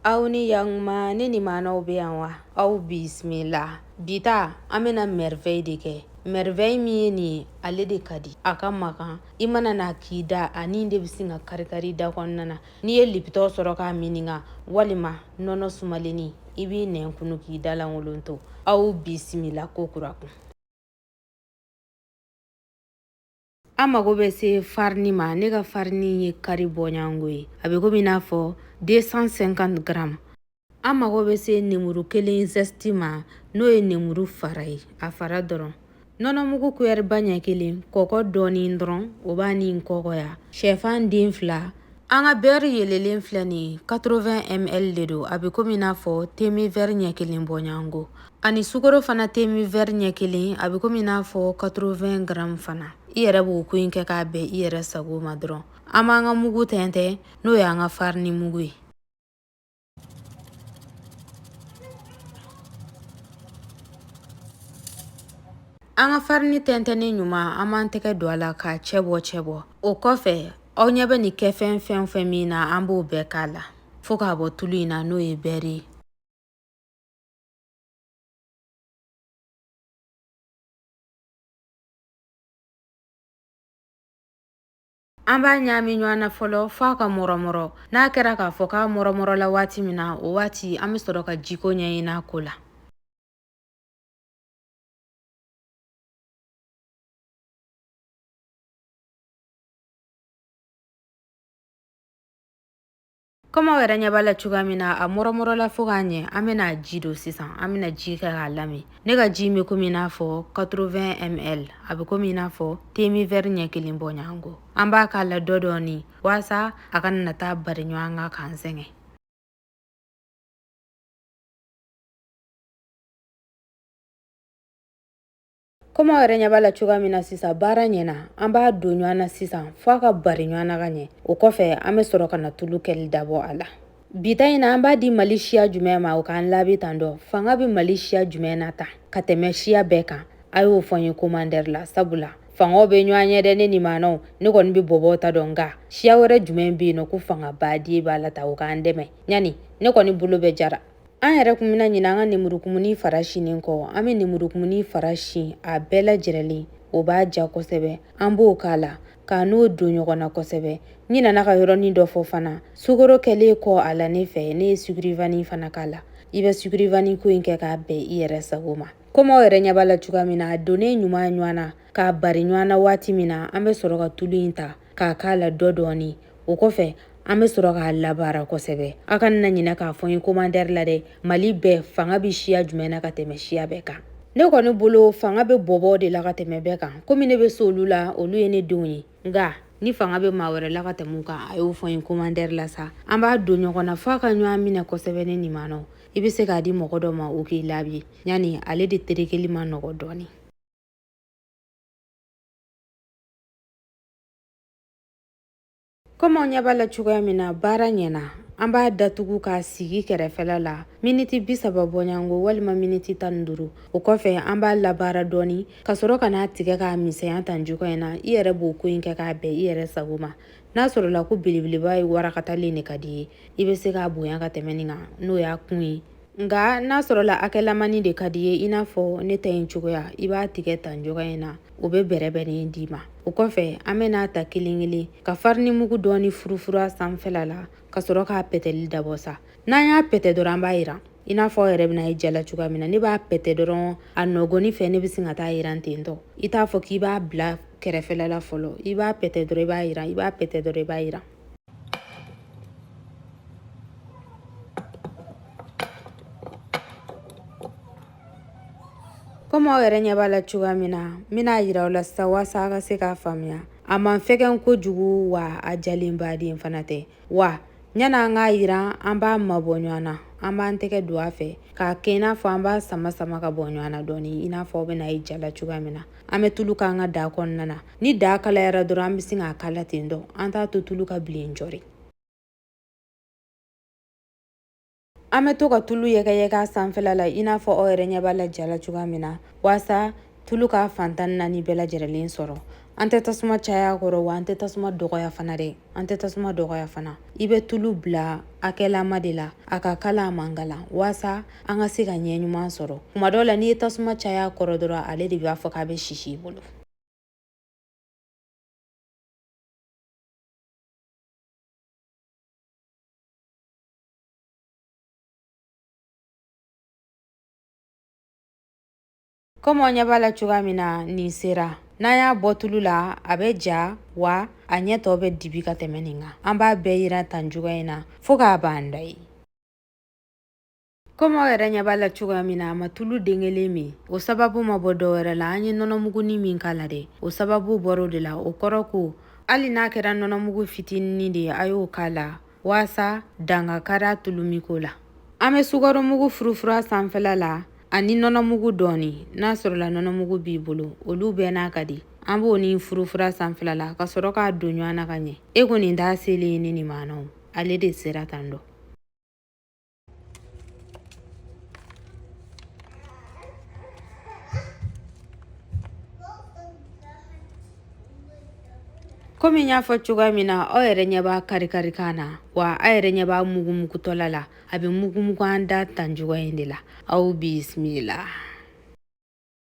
Aw ni yakuma, ne ni maanaw bɛ yan wa? Aw bisimila. Bi ta, an bɛna merveille de kɛ. Merveille min ye nin ye, ale de ka di, a ka magan. I mana n'a k'i da, a ni de bɛ sin ka karikari da kɔnɔna na. N'i ye Lipton sɔrɔ k'a min walima nɔnɔ sumalennin, i b'i nɛn kunu k'i da lankolon to. Aw bisimila ko kura kun. An mago bɛ se farini ma. Ne ka farini ye kari bɔɲɔgɔnko ye, a bɛ komi i n'a fɔ 250 grammes. An mago bɛ se nemuru kelen zeste ma, n'o ye nemuru fara ye, a fara dɔrɔn. Nɔnɔmugu kuyɛriba ɲɛ kelen, kɔkɔ dɔɔnin dɔrɔn, o b'a ni kɔkɔya. Shɛfan den 2. An ka beurre yelelen filɛ nin ye, 80 ml de don, a bɛ komi i n'a fɔ thé min verre ɲɛ kelen bɔɲɔgɔnko. Ani sukaro fana thé min verre ɲɛ kelen, a bɛ komi i n'a fɔ 80 grammes fana. I yɛrɛ b'o ko in kɛ k'a bɛn i yɛrɛ sago ma dɔrɔn. An b'an ka mugu tɛntɛn, n'o y'an ka farini mugu ye. An ka farini tɛntɛnnen ɲuman, an b'an tɛgɛ don a la k'a cɛbɔ cɛbɔ. O kɔfɛ, aw ɲɛ bɛ nin kɛfɛn fɛn o fɛn min na, an b'o bɛɛ k'a la fo k'a bɔ tulu in na, n'o ye beurre ye. An b'a ɲaami ɲɔgɔn na fɔlɔ f'a ka mɔrɔmɔrɔ. N'a kɛra k'a fɔ k'a mɔrɔmɔrɔla waati min na, o waati an bɛ sɔrɔ ka jiko ɲɛɲini a ko la. Komi aw yɛrɛ ɲɛ b'a la cogoya min na, a mɔrɔmɔrɔla fo k'a ɲɛ. An bɛna ji don sisan, an bɛna ji kɛ k'a lamin. Ne ka ji bɛ komi i n'a fɔ 80 ml, a bɛ komi i n'a fɔ thé min verre ɲɛ kelen bɔɲɔgɔnko. An b'a k'a la dɔ dɔɔni walasa a kana na taa bari ɲɔgɔn kan k'an sɛgɛn. Komi aw yɛrɛ ɲɛ b'a la cogoya min na sisan, baara ɲɛna. An b'a don ɲɔgɔn na sisan fo a ka bari ɲɔgɔn na ka ɲɛ. O kɔfɛ, an bɛ sɔrɔ ka na tulu kɛli dabɔ a la. Bi ta in na, an b'a di Mali siya jumɛn ma, o k'an laabi tan dɔ? Fanga bɛ Mali siya jumɛn na tan ka tɛmɛ siya bɛɛ kan? A y'o fɔ n ye commentaire la, sabula fangaw bɛ ɲɔgɔn ɲɛ dɛ. Ne ni maanaw, ne kɔni bɛ bɔbɔw ta dɔn, nka siya wɛrɛ jumɛn bɛ yen nɔ ko fanga baden b'a la ta, o k'an dɛmɛ ɲani ne kɔni bolo bɛ jara. An yɛrɛ kun bɛna ɲinɛ an ka nemurukumuni fara sinen kɔ. An bɛ nemurukumuni fara sin a bɛɛ lajɛrɛlen, o b'a ja kosɛbɛ. An b'o k'a la k'a n'o don ɲɔgɔn na kosɛbɛ. N ɲinɛna ka yɔrɔnin dɔ fɔ fana, sukaro kɛlen kɔ a la, ne fɛ ne ye sucre vanille fana k'a la. I bɛ sucre vanille ko in kɛ k'a bɛn i yɛrɛ sago ma. Komi aw yɛrɛ ɲɛ b'a la cogoya min na, a donnen ɲuman ɲɔgɔn na k'a bari ɲɔgɔn na waati min na, an bɛ sɔrɔ ka tulu in ta k'a k'a la dɔ dɔɔni. O kɔfɛ, an bɛ sɔrɔ k'a labaara kosɛbɛ. A kana na ɲinɛ k'a fɔ n ye commentaire la dɛ, Mali bɛɛ fanga bɛ siya jumɛn na ka tɛmɛ siya bɛɛ kan? Ne kɔni bolo, fanga bɛ bɔbɔw de la ka tɛmɛ bɛɛ kan, komi ne bɛ se olu la, olu ye ne denw ye. Nka ni fanga bɛ maa wɛrɛ la ka tɛmɛ u kan, a y'o fɔ n ye commentaire la sa. An b'a don ɲɔgɔn na f'a ka ɲɔgɔn minɛ kosɛbɛ. Ne nin ma nɔ, i bɛ se k'a di mɔgɔ dɔ ma, o k'i laabi yanni ale de terekeli ma nɔgɔ dɔɔni. Komi aw ɲɛ b'a la cogoya min na, baara ɲɛna. An b'a datugu k'a sigi kɛrɛfɛla la miniti 30 bɔɲɔgɔnko walima miniti 15. O kɔfɛ, an b'a labaara dɔɔni ka sɔrɔ ka n'a tigɛ k'a misɛnya tan cogoya in na. I yɛrɛ b'o ko in kɛ k'a bɛn i yɛrɛ sago ma. N'a sɔrɔla ko belebeleba ye warakatalen de ka di ye, i bɛ se k'a bonya ka tɛmɛ nin kan, n'o y'a kun ye. Nka n'a sɔrɔla hakɛlamani de ka di ye, i n'a fɔ ne ta in cogoya, i b'a tigɛ tan cogoya in na, o bɛ bɛrɛbɛnnen d'i ma. O kɔfɛ, an bɛn'a ta kelen kelen ka farini mugu dɔɔni furufuru a sanfɛla la ka sɔrɔ k'a pɛtɛli dabɔ sa. N'an y'a pɛtɛ dɔrɔn, an b'a yiran i n'a fɔ aw yɛrɛ bɛna ye ja la cogoya min na. Ne b'a pɛtɛ dɔrɔn a nɔgɔni fɛ, ne bɛ sin ka taa yiran ten tɔ. I t'a fɔ k'i b'a bila kɛrɛfɛla la fɔlɔ, i b'a pɛtɛ dɔrɔn, i b'a yiran, i b'a pɛtɛ dɔrɔn, i b'a yiran. Komi aw yɛrɛ ɲɛ b'a la cogoya min na, n bɛna yira aw la sisan waasa aw ka se k'a faamuya. A man fɛgɛn kojugu wa a jalen baden fana tɛ. Wa yanni an k'a yiran, an b'a mabɔ ɲɔgɔn na, an b'an tɛgɛ don a fɛ k'a kɛ i n'a fɔ an b'a sama sama ka bɔ ɲɔgɔn na dɔɔni, i n'a fɔ aw bɛna ye ja la cogoya min na. An bɛ tulu k'an ka daa kɔnɔna na. Ni daa kalayara dɔrɔn, an bɛ sin k'a kala ten tɔ, an t'a to tulu ka bilen jɔri. An bɛ to ka tulu yɛgɛyɛgɛ a sanfɛla la i n'a fɔ aw yɛrɛ ɲɛ b'a la ja la cogoya min na, waasa tulu k'a fan 14 bɛɛ lajɛlen sɔrɔ. An tɛ tasuma caya a kɔrɔ, wa an tɛ tasuma dɔgɔya fana dɛ. An tɛ tasuma dɔgɔya fana. I bɛ tulu bila hakɛlama de la, a ka kalan, a man kalan, waasa an ka se ka ɲɛ ɲuman sɔrɔ. Kuma dɔw la, n'i ye tasuma caya a kɔrɔ dɔrɔn, ale de b'a fɔ k'a bɛ sisi i bolo. Komi aw ɲɛ b'a la cogoya min na, nin sera. N'an y'a bɔ tulu la, a bɛ ja, wa a ɲɛ tɔ bɛ dibi ka tɛmɛ nin kan. An b'a bɛɛ yira tan cogoya in na fo k'a ban da ye. Komi aw yɛrɛ ɲɛ b'a la cogoya min na, a ma tulu den kelen min. O sababu ma bɔ dɔwɛrɛ la, an ye nɔnɔmuguni min k'a la dɛ, o sababu bɔr'o de la. O kɔrɔ ko hali n'a kɛra nɔnɔmugu fitinin de ye, a y'o k'a la waasa dan ka kari a tulumiko la. An bɛ sukaromugu furufuru a sanfɛla la ani nɔnɔmugu dɔɔni. N'a sɔrɔla nɔnɔmugu b'i bolo, olu bɛɛ n'a ka di. An b'o ni furufuru a sanfɛla la ka sɔrɔ k'a don ɲɔgɔn na ka ɲɛ. E ko nin t'a selen ye ne ni maanaw, ale de sera tan dɔ. Komi n y'a fɔ cogoya min na, aw yɛrɛ ɲɛ b'a karikarikan na, wa aw yɛrɛ ɲɛ b'a mugumugutɔla la. A bɛ mugumugu an da tan cogoya in de la. Aw bisimila.